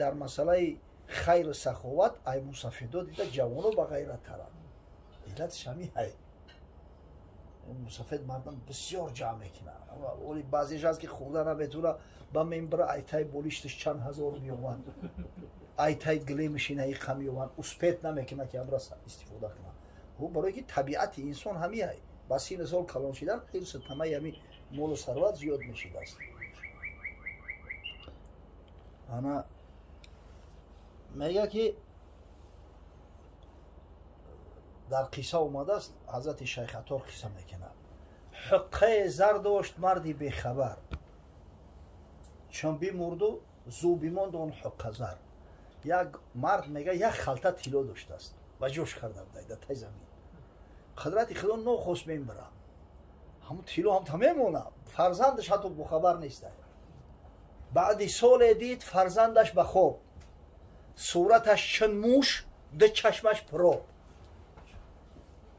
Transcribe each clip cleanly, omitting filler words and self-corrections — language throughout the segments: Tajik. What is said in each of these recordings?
дар масъалаи хайру саховат ай мусафидо дида ҷавоно ба ғайраттаранд. Иллатиш ҳамин ҳай. Мусафид мардам бисёр ҷамъ мекунад. Оли баъзеш ҳаст ки хӯрда наметавона, ба мембра айтай болишташ чанд ҳазор меёванд, айтай гилемаш инаиқа меёванд, успет намекунад ки амра истифода кунад. Ӯ барое ки табиати инсон ҳамин ҳай. Ба сину сол калон шидан ҳирсу тамаи ҳамин молу сарват зиёд мешидааст. Ана мега ки дар қисса омадааст, ҳазрати шайх Атор қисса мекунад. Ҳуққае зар дошт марди бехабар, чун бимурду зу бимонд он ҳуққа зар. Як мард мега як халта тилло доштааст ва ҷош карда буда дар тай замин. Қудрати Худо нохост мембара, ҳамун тилло ҳам та мемона, фарзандаш ҳатто бохабар нест. Баъди соле дид фарзандаш ба хоб, сураташ чун муш, ду чашмаш пироб.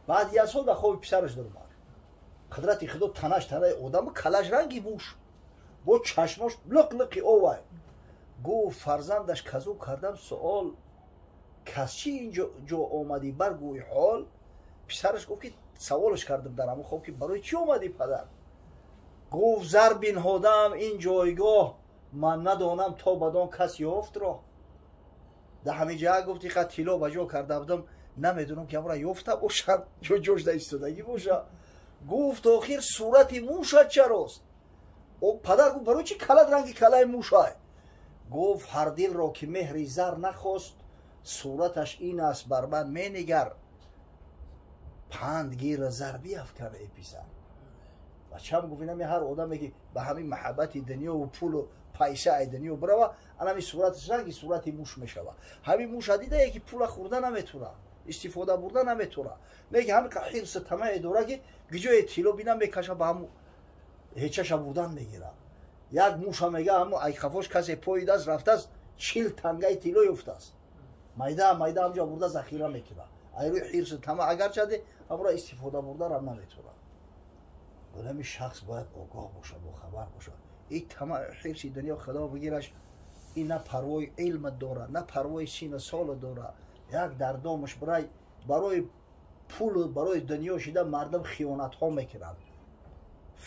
Баъди як сол дар хоби писараш даромад. Қудрати Худо танаш танаи одаму калаш ранги муш, бо чашмош лиқ лиқи овай. Гуфт фарзандаш казу кардам суол, кас чӣ ин ҷо омадӣ баргӯи ҳол? Писараш гуфт ки саволаш кардам дар ҳамон хоб ки барои чӣ омадӣ падар? Гуфт зар бинҳодам ин ҷойгоҳ, ман надонам то бадон кас ёфт роҳ. Дар ҳамин ҷа гуфт иқа тилло ба ҷо карда будам, намедонам ки амра ёфта бошад ё ҷош да истодагӣ бошад. Гуфт охир сурати мушат чарост? Падар гуфт барои чӣ калат ранги калаи мушай? Гуфт ҳар дилро ки меҳри зар нахост, сураташ ин аст бар ман менигар, панд гира зар биафкан эй писар. Бачам гуфт инами ҳар одаме ки ба ҳамин маҳаббати дунёву пулу пайса ай дунё бирава, анами сураташ ранги сурати муш мешава. Ҳамин муша дидае ки пула хӯрда наметавона, истифода бурда наметавона, не ки ҳамин ҳирсу тамаъе дора ки гиҷое тилло бина мекаша, ба ҳамун ҳечаша бурдан мегира. Як муша мега ҳамун айқафош касе поидааст, рафтааст, 40 тангаи тилло ёфтааст, майда майда ҳамҷо бурда захира мекунад. Айрӯи ҳирсу тамаъ агарчанде ҳамура истифода бурданам наметавонад. Одами шахс бояд огоҳ бошад, бохабар бошад. Ин тамаъ ҳирси дунё Худо бигираш, ин на парвои илм дорад, на парвои сину сол дорад. Як дар домаш барои пулу барои дунё шида мардум хиёнатҳо мекунанд.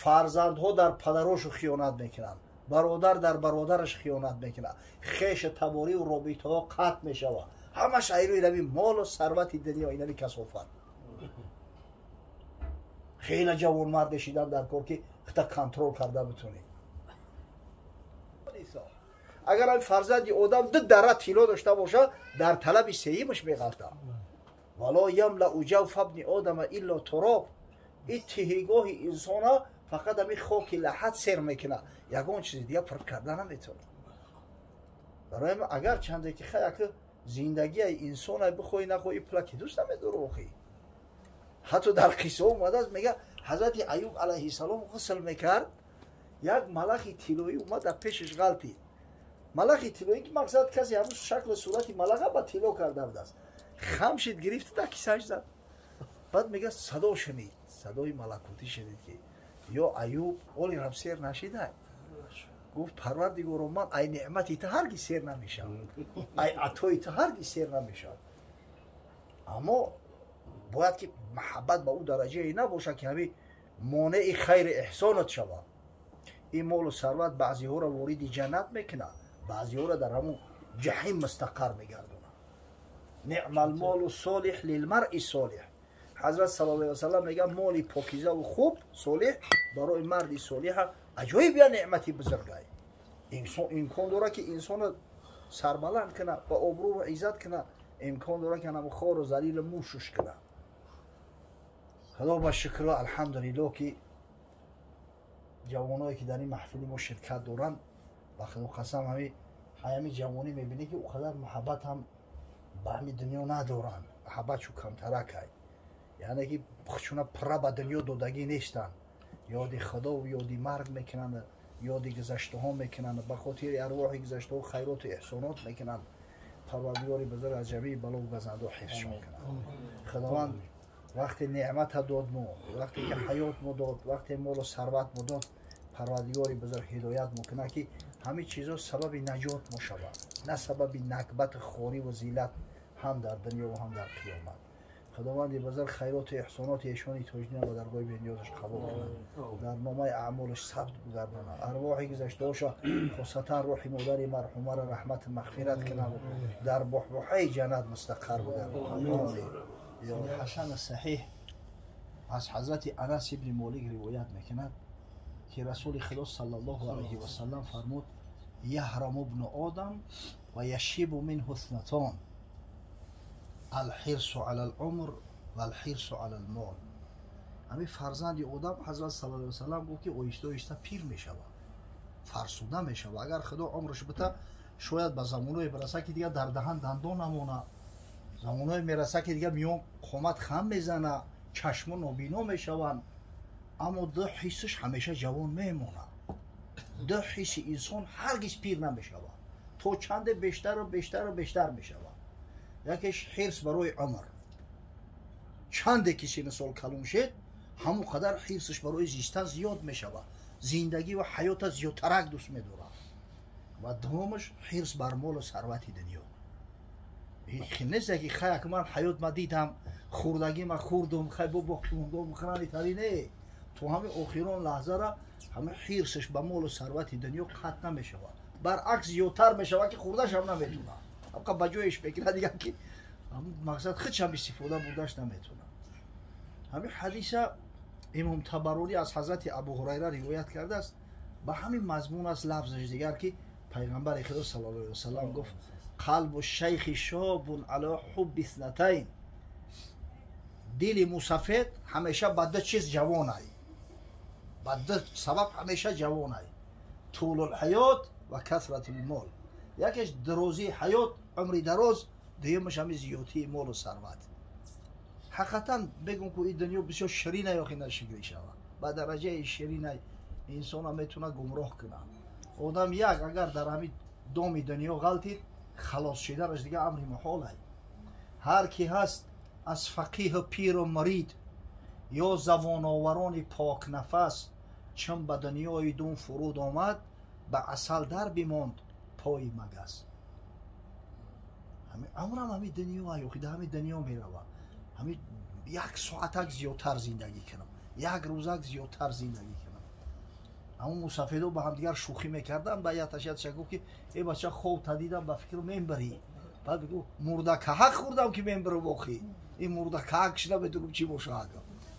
Фарзандҳо дар падарошу хиёнат мекунанд, бародар дар бародараш хиёнат мекунад, хешу табориву робитаҳо қатъ мешавад. Ҳамаш айрӯи инами молу сарвати дунё, инами касофат. Хеле ҷавонмарде шидан дар кор ки хита контрол карда битонӣ. Агар ҳамин фарзанди одам ду дара тилло дошта бошад, дар талаби сеюмаш меғалтад. Вало ямлау ҷавфа бни одама илло туроб. Ин тиҳигоҳи инсона фақат ҳамин хоки лаҳат сер мекунад, ягон чизи дига пур карда наметавонад. Барои агар чанде ки хай аки зиндагии инсона бихоҳӣ нахоҳӣ пула ки дӯст намедорӣ охӣ. Ҳатто дар қиссаҳо омадааст, мега ҳазрати Аюб алайҳиссалом ғусл мекард, як малахи тиллоӣ омад дар пешаш ғалтид. Малахи тиллоӣ ки мақсад касе ҳамун шаклу сурати малаха ба тилло карда будааст. Хам шид гирифт дар кисааш зад. Баъд мега садо шунид, садои малакутӣ шунид ки ё Аюб, оли раб сер нашидай? Гуфт парвардигоро, ман ай неъмати ту ҳаргиз сер намешавам, ай атои ту ҳаргиз сер намешавам. Аммо бояд ки маҳаббат ба ӯ дараҷае набошад ки ҳамин монеи хайри эҳсонат шавад. Ин молу сарват баъзеҳоро вориди ҷаннат мекунад, баъзеҳоро дар ҳамун ҷаҳим мустақар мегардонад. Неъмал молу солиҳ лилмаръи солиҳ. Ҳазрат саллаллоҳу алайҳи васаллам мегӯяд моли покизаву хуб солиҳ барои марди солиҳа аҷоиб я неъмати бузургай. Имкон дорад ки инсонро сарбаланд кунад, ба обрӯву иззат кунад, имкон дорад ки ҳамун хору залилу мушуш кунад. Худо ба шукр, алҳамдулиллоҳ, ки ҷавоное ки дар ин маҳфили мо ширкат доранд, ба Худо қасам, ҳамин ҷавонӣ мебинӣ ки ӯ қадар муҳаббат ҳам ба ҳамин дунё надоранд, муҳаббатшу камтаракай. Яъне ки чуна пурра ба дунё додагӣ нестанд, ёди Худову ёди марг мекунанд, ёди гузаштаҳо мекунанд, ба хотири арвоҳи гузаштаҳо хайроту эҳсонот мекунанд. Парвардигори бузург аз ҷамии балову газандо ҳифзшон кунад. Худованд вақте неъмата дод мо, вақте ки ҳаёт мо дод, вақте молу сарват мо дод, Парвардигори бузург ҳидоят мекунад, ки ҳамин чизо сабаби наҷот мешавад, на сабаби накбати хорӣ ва зиллат ҳам дар дунё ва ҳам дар қиёмат. Худованди бузург хайроту эҳсоноти эшони тоҷдина ба даргоҳи бениёзаш қабул кунад, дар номаи аъмолаш сабт бигардонад, арвоҳи гузаштаоша, хусатан рӯҳи модари марҳумаро раҳмату мағфират кунад, дар буҳбуҳаи ҷаннат мустақар бигардонад. Ҳасан саҳиҳ аз ҳазрати Анас ибни Молик ривоят мекунад, ки Расули Худо саллаллоҳу алайҳи васаллам фармуд: яҳраму ибну одам ва яшибу минҳу итhnатон алҳирсу ала алумр ва алҳирсу ала алмол. Ҳамин фарзанди одам, ҳазрат саллаллоҳу алайҳи васаллам гуфт, ки оҳиста оҳиста пир мешавад, фарсуда мешавад. Агар Худо умраш бита, шояд ба замоное бираса, ки дигар дар даҳан дандон намона, замоное мераса, ки дигар миён қомат хам мезана, чашмо нобино мешаванд, аммо ду ҳиссаш ҳамеша ҷавон мемонад. Ду ҳисси инсон ҳаргиз пир намешавад, то чанде бештару бештару бештар мешавад. Якеш ҳирс барои умр. Чанде ки сину сол калон шед, ҳамон қадар ҳирсаш барои зистан зиёд мешавад, зиндагӣ ва ҳаёта зиёдтарак дӯст медорад. Ва дуввумаш ҳирс бар молу сарвати дунё. Нест ки хай, ман ҳаёт ма дидам, хурдагӣ ма хурдум, хай бо боқимондо мухрани тари не. То ҳамин охирон лаҳзара ҳамин ҳирсаш ба молу сарвати дунё қатъ намешавад, баръакс зиёдтар мешавад, ки хурдашам наметунад, ҳамқа ба ҷоеш мекунад дигар, ки мақсад худшам истифода бурдаш наметунад. Ҳамин ҳадиса Имом Табаронӣ аз ҳазрати Абу Ҳурайра ривоят кардааст, ба ҳамин мазмун аст, лафзаш дигар, ки пайғамбари Худо саллаллоҳу алайҳи васаллам гуфт: қалбу шайхи шобун ало ҳубби итhnатайн. Дили мусафед ҳамеша ба ду чиз ҷавонай, ба ду сабаб ҳамеша ҷавонай: тулулҳаёт ва касратулмол. Якеш дарозии ҳаёт, умри дароз, дуюмаш ҳами зиёдтии молу сарват. Ҳақиқатан бегум, ку ин дунё бисёр ширинай, охи нашикрӣ шавад, ба дараҷаи ширинай инсона метавонад гумроҳ кунад. Одам як агар дар ҳамин доми дунё ғалтид, халос шиданаш дигар амри муҳолай. Ҳар ки ҳаст аз фақиҳу пиру мурид ё забоноварони покнафас, чун ба дунёи дун фуруд омад, ба асал дар бимонд пои магас. Амрам ҳамин дунё, охи дар ҳамин дунё меравад. Ҳамин як соатак зиёдтар зиндагӣ кунам, як рӯзак зиёдтар зиндагӣ кунам. Ҳамон мусафедо ба ҳамдигар шӯхӣ мекарданд, ба яташятша гуфт, ки э бача, хоб та дидам, ба фикр мембарӣ. Баъд бигӯ: мурдакаҳак хӯрдам, ки мембарам, охи ин мурдакаҳак шина медонам чӣ бошад,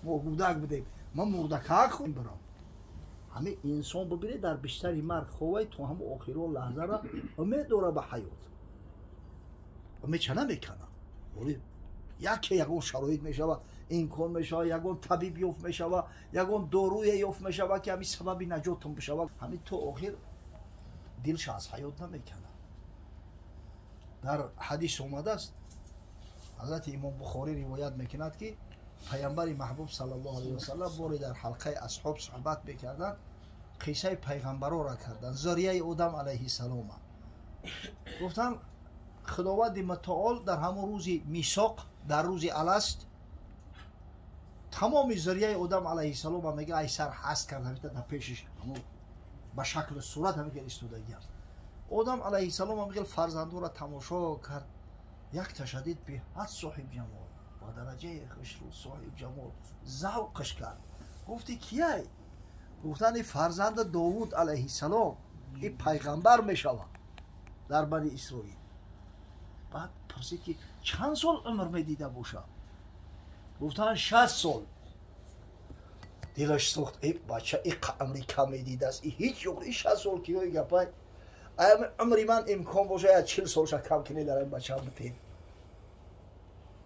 мо гудак будем, ман мурдакаҳак хӯрдам. Ҳамин инсон бибинед, дар бистари марг ховай, то ҳамон охирон лаҳзара умед дора ба ҳаёт, умед ча намекунад. Яке ягон шароит мешавад, имкон мешавад, ягон табиб ёфт мешавад, ягон доруе ёфт мешавад, ки ҳамин сабаби наҷотам бишавад. Ҳамин то охир дилша аз ҳаёт намекунад. Дар ҳадис омадааст, ҳазрати Имом Бухорӣ ривоят мекунад, ки пайғамбари маҳбуб саллаллоҳу алайҳи васаллам боре дар ҳалқаи асҳоб суҳбат мекарданд, қиссаи пайғамбарора карданд, зурияи Одам алайҳиссалома. Гуфтанд, Худованди мутаол дар ҳамон рӯзи мисоқ, дар рӯзи аласт, тамоми зурияи Одам алайҳиссалома мега ай сар ҳаст кард, ҳамита дар пешиш ҳамон ба шаклу сурат ҳамихел истодагиам. Одам алайҳиссалом ҳамихел фарзандора тамошо кард, як ташаддид беҳад соҳиб ҷамол, ба дараҷаи хушрӯ соҳиб ҷамол, завқаш кард. Гуфти: кияй? Гуфтани: фарзанди Довуд алайҳиссалом, ин пайғамбар мешавад дар Бани Исроил. Баъд пурсид, ки чанд сол умр медида бошад? Гуфтанд: 60 сол. Дилаш сӯхт: э бача, и умри кам медидааст, и ҳеҷ и 60 сол киёи гапай, аями умри ман имкон боша, я 40 солша кам кунед, дар ин бача битем.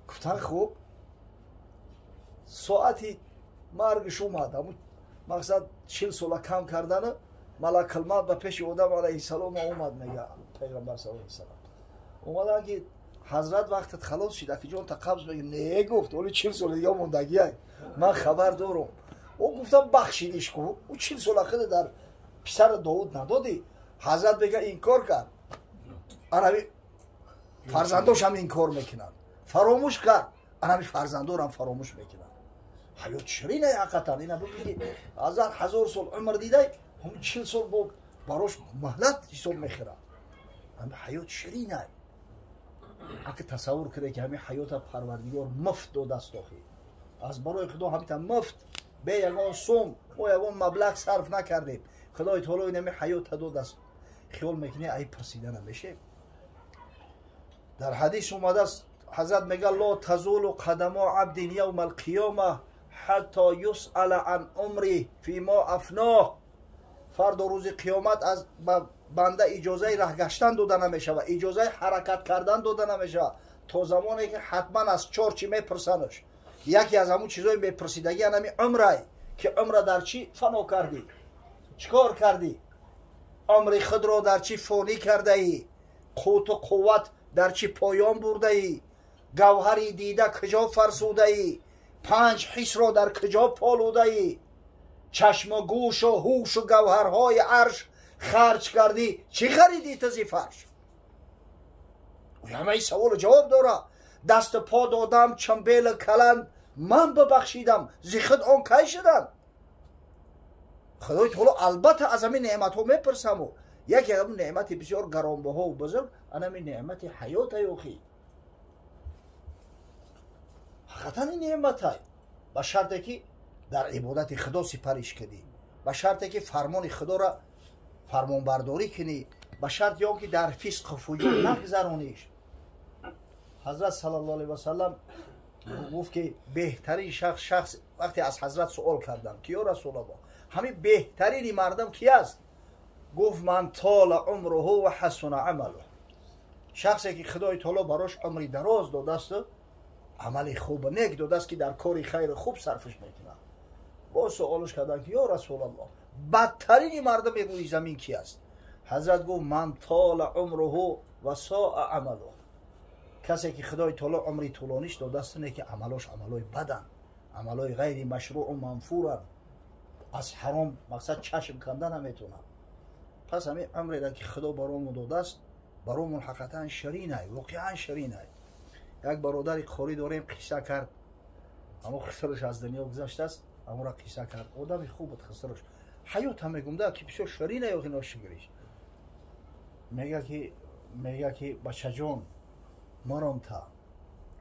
Гуфтан: хуб. Соати маргаш омад, мақсад 40 сола кам кардана, малакулмавт ба пеши Одам алайҳиссалом омад. Мега пайғамбар саллаллоҳу алайҳи васаллам омадан, ки ҳазрат, вақтат халос шид, аки ҷон та қабз меги. Не, гуфт, оли 40 сола дига мондагиай, ман хабар дорам. Ӯ гуфтам: бахшидиш ку, ӯ 40 сола худ дар писари Довуд надодӣ. Ҳазрат мега: инкор кард, анави фарзандошам инкор мекунанд, фаромӯш кард, анави фарзандорам фаромӯш мекунанд. Ҳаёт ширина ҳақиқатан. Ина бибин, ки ҳазор ҳазор сол умр дидай. Ҳамин 40 сол бо барош маҳлат ҳисоб мехӯрад. Ҳамин ҳаёт ширинай. Ака тасаввур кунед, ки ҳамин ҳаёта Парвардигор муфт додааст охи. Аз барои Худо ҳамита муфт, бе ягон сум, мо ягон маблағ сарф накардем. Худои таоло ин ҳамин ҳаёта додааст. Хиёл мекунӣ, ай пурсида намешем. Дар ҳадис омадааст, ҳазрат мега: ло тазулу қадамо абдин явма алқиёма ҳатто юсала ан умри фимо афноҳ. Фардо рӯзи қиёмат аз ба банда иҷозаи раҳгаштан дода намешавад, иҷозаи ҳаракат кардан дода намешавад, то замоне ки ҳатман аз чор чӣ мепурсанаш. Яке аз ҳамун чизои мепурсидагӣ анами умрай, ки умра дар чӣ фано кардӣ, чӣ кор кардӣ, умри худро дар чӣ фонӣ кардаӣ, қуту қувват дар чӣ поён бурдаӣ, гавҳари дида куҷо фарсудаӣ, панҷ ҳисро дар куҷо полудаӣ, чашму гӯшу ҳушу гавҳарҳои арш харҷ кардӣ, чӣ харидӣ ту зи фарш? Ҳамаи саволу ҷавоб дора. Дасту по додам чамбелу каланд, ман бибахшидам, зи худ он кай шуданд? Худои таоло албатта аз ҳамин неъматҳо мепурсаму яке ҳамин неъмати бисёр гаронбаҳову бузург анами неъмати ҳаётай охи. Ҳақиқатан ин неъматай, ба шарте ки дар ибодати Худо сипариш кунӣ, ба шарте ки фармони Худоро фармонбардорӣ кунӣ, ба шарти он ки дар фисқу фуҷур нагзарониш. Ҳазрат саллаллоҳу алайҳи васаллам гуфт, ки беҳтарин шахс, вақте аз ҳазрат суол кардам, ки ё Расулаллоҳ, ҳамин беҳтарини мардум ки аст? Гуфт: ман тола умруҳу ва ҳасуна амалуҳ. Шахсе ки Худои таоло барош умри дароз додасту амали хубу нек додааст, ки дар кори хайру хуб сарфиш мекунад. Боз суолш карданд, ки ё Расулаллоҳ, бадтарини мардуми рӯи замин ки аст? Ҳазрат гуфт: ман тола умруҳу ва соа амалуҳ. Касе ки Худои таоло умри тӯлониш додааст, не ки амалош амалои баданд, амалои ғайри машруъу манфуранд, аз ҳаром мақсад чашм канда наметавонад. Пас ҳамин умреро, ки Худо баромон додааст, баромон ҳақиқатан ширинай, воқеан ширинай. Як бародари қорӣ дорем, қисса кард. Ҳамо хисрш аз дунё гузаштааст, ҳамонро қисса кард. Одами хуб буд хисрш. Ҳаёт ҳам мегумда, ки бисёр ширинай охи ношукриш. Мега, ки бачаҷон, маром та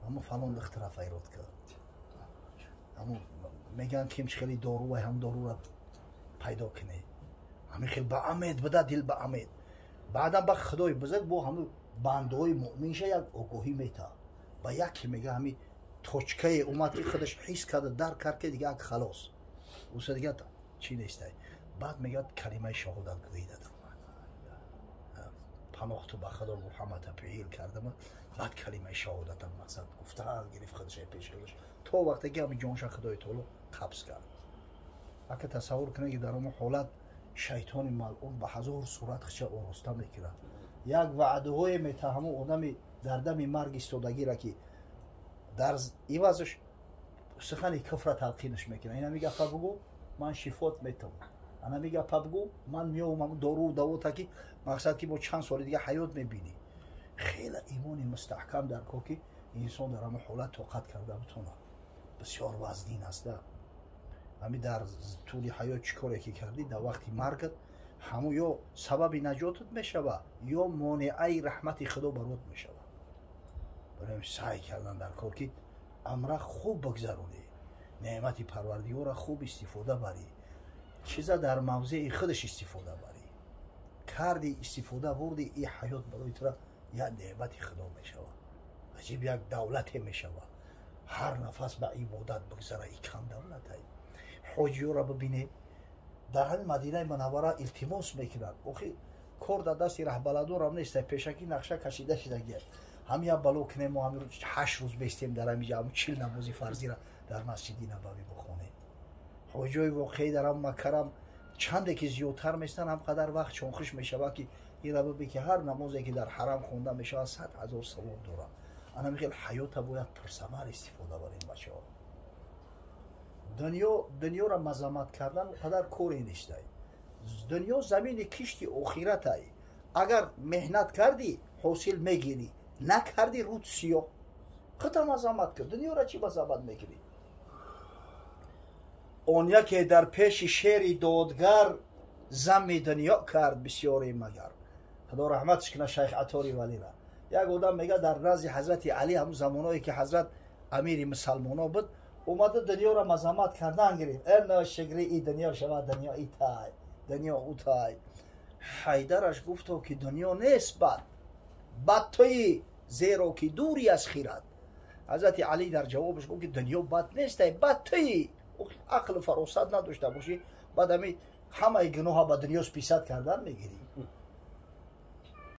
ҳамо фалон духтара файрод кард. Ҳамо мегӯянд, ким хеле дорувай, ҳам дорура пайдо кунед. Ҳамин хел ба амед буда, дил ба амед. Баъдан ба Худои бузург бо ҳамин бандаҳои муъминша як огоҳӣ мета. Ба яке мега, ҳамин точкае омад, ки худаш ҳис карда, дарк кард, ки дига як халос. Уса дига чӣ нестай. Баъд мегӯяд, калимаи шаҳодат гӯида даромад. Паноҳту ба Худо гуфт, ҳамата пиил кардама. Баъд калимаи шаҳодата мақсад гуфтан гирифт худаш пеши худаш. То вақте ки ҳамин ҷонша Худои таоло қабз кард. Ака тасаввур кунед, ки дар он ҳолат шайтони малъун ба ҳазор сурат хича ороста мекунад. Як ваъдаҳое мета ҳамон одами дар дами марг истодагира, ки дар ивазш сухани куфра талқинаш мекунад. Ина мегапа бугӯ, ман шифот метавам. Ана мегапа бугӯ, ман меовам дору давота, ки мақсад ки бо чанд соли дига ҳаёт мебинӣ. Хеле имони мустаҳкам дар кор, ки инсон дар ҳамон ҳолат тоқат карда битонад. Бисёр вазнин аст да. Ҳамин дар тӯли ҳаёт чӣ коре ки кардӣ, дар вақти маргат ҳамун ё сабаби наҷотат мешавад, ё монеаи раҳмати Худо барот мешавад. Барои саъй кардан дар кор, ки амра хуб бигзаронӣ, неъмати Парвардигорро хуб истифода барӣ, чиза дар мавзеи худаш истифода барӣ. Карди, истифода бурди, и ҳаёт барои тура як неъмати Худо мешавад, аҷиб як давлате мешавад. Ҳар нафас ба ибодат бигзара, и кам давлатай. Ҳоҷиёро бибине, дар ҳамин Мадинаи Мунаввара илтимос мекунанд. Охи кор дар дасти раҳбаладорам нест, пешакӣ нақша кашида шидагия. Ҳам як бало кунем, мо ҳамин 8 рӯз бестем дар ҳамин ҷа, 40 намози фарзира дар Масҷиди Набавӣ бихонем. Ҳоҷиёи воқеӣ дар ҳам Маккарам чанде ки зиёдтар местанд, ҳам қадар вақт чонхуш мешавад, ки ира биби, ки ҳар намозе ки дар ҳарам хонда мешавад, 100 000 савоб дорад. Ана михел ҳаёта бояд пурсамар истифода барем, бачаҳо. Дунё, дунёро мазаммат кардан қадар коре нестай. Дунё замини кишти охиратай. Агар меҳнат кардӣ, ҳосил мегирӣ, накардӣ, руд сиёҳ. Худта мазаммат кар, дунёро чӣ мазаммат мекунӣ? Он яке дар пеши шери додгар Замми дунё кард бисёре магар. Худо раҳматш кунад шайх Атори Валира. Як одам мега, дар назди ҳазрати Али, ҳамун замоное ки ҳазрат амири мусалмоно буд, омада дунёро мазаммат кардан гирифт: э ношукри, и дунё шавад, дунё итай, дунё утай. Ҳайдараш гуфто, ки дунё нест бад, бад туӣ, зеро ки дури аз хирад. Ҳазрати Алӣ дар ҷавобаш гуфт, ки дунё бад нестай, бад туӣ, ақлу фаросат надошта бошӣ, баъд ами ҳамаи гуноҳа ба дунё списать кардан мегирӣ.